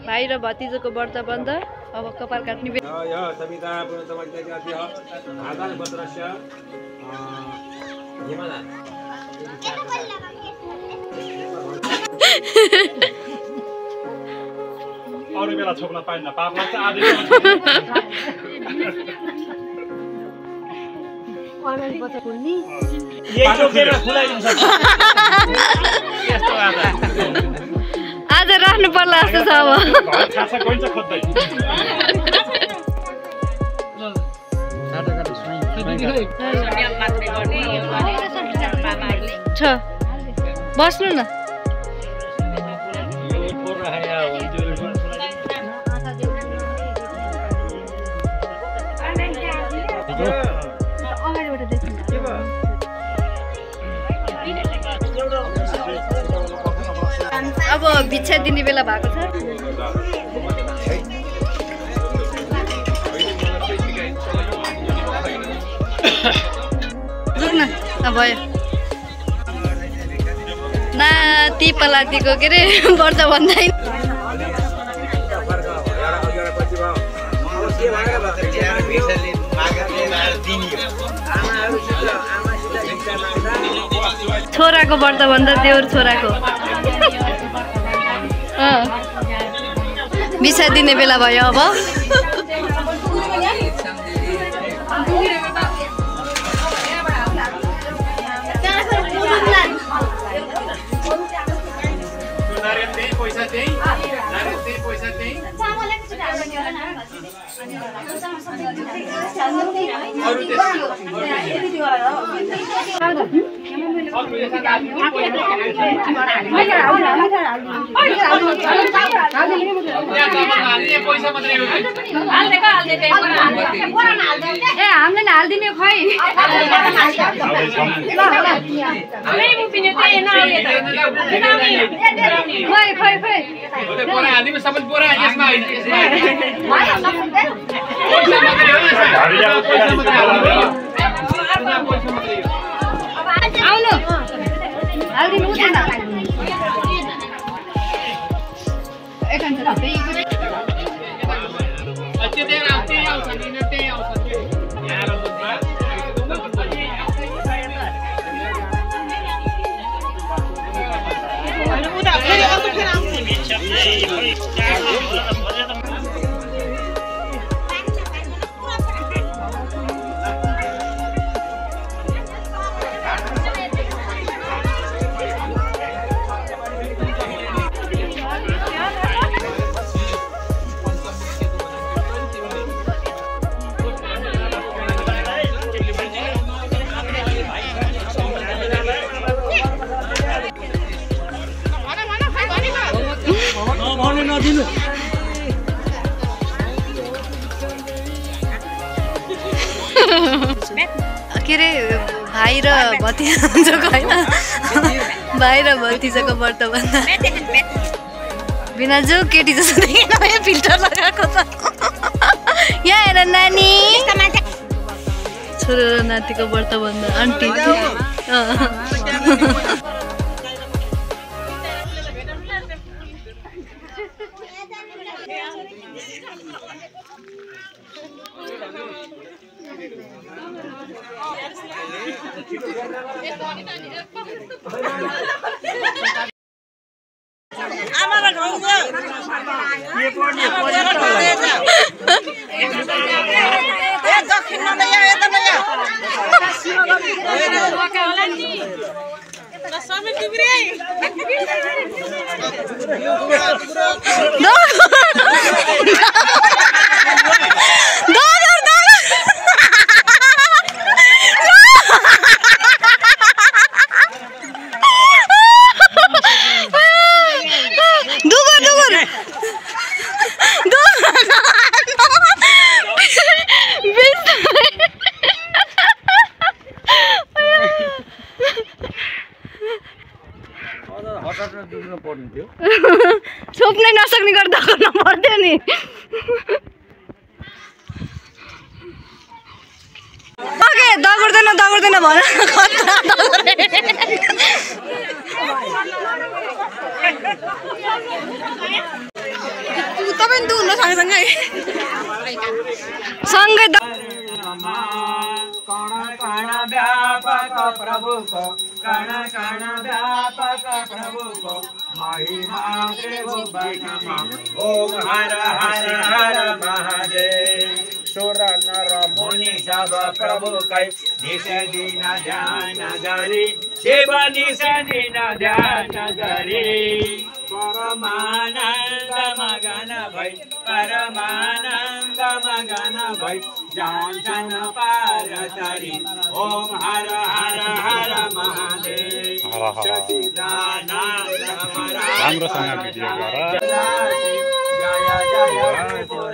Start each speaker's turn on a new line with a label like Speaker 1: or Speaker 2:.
Speaker 1: भाइ र भतिजोको व्रत बन्द अब कपाल काट्ने
Speaker 2: अरु बेला छोप्न पाइन्न पाप लाग्छ आदि
Speaker 3: अगाडि पछि खुल्नी
Speaker 2: यही जोकेर खुलाइदिन्छ यस्तो
Speaker 1: आज राख्नु पर्ला जस्तो छ अब
Speaker 2: खासा कोइन्छ खोज्दै
Speaker 1: छ बस्नु न अब भिक्षा दिने बेला भएको छ भयो नाति पलातीको के अरे व्रत भन्दैन छोराको व्रत भन्दा देउर छोराको भिक्षा दिने बेला भयो अब हामीले हाल्दिने खै आउनु हाल्दिनु के अरे भाइ र भतिजाको होइन भाइ र भतिजाको व्रत भन्दा बिना जो केटी जस्तो देखिन फिल्टर लगाएको छ यहाँ हेर नानी छोरो र नातिको व्रत भन्दा आन्टी छोप्नै नसक्ने गर्दा गर्न पर्थ्यो नि ओके दगुर्दैन भन पनि दुख्नु सँगसँगै सँगै
Speaker 4: कण कण व्यापक प्रभुको कण कण व्यापक प्रभुको महिमा त्रिभुवनमा ओम हर हर हर महादेव सुर नर मुनि सब प्रभुकै निस दिन ध्यान गरी शिव निस दिन ध्यान गरी परमानन्द मगन भई परमानन्द मगन भई जान्छन् पार तरी ओम हर हर हर महादेव सच्चिदानन्द
Speaker 2: राम्रोसँग भिडियो गर
Speaker 4: जय जय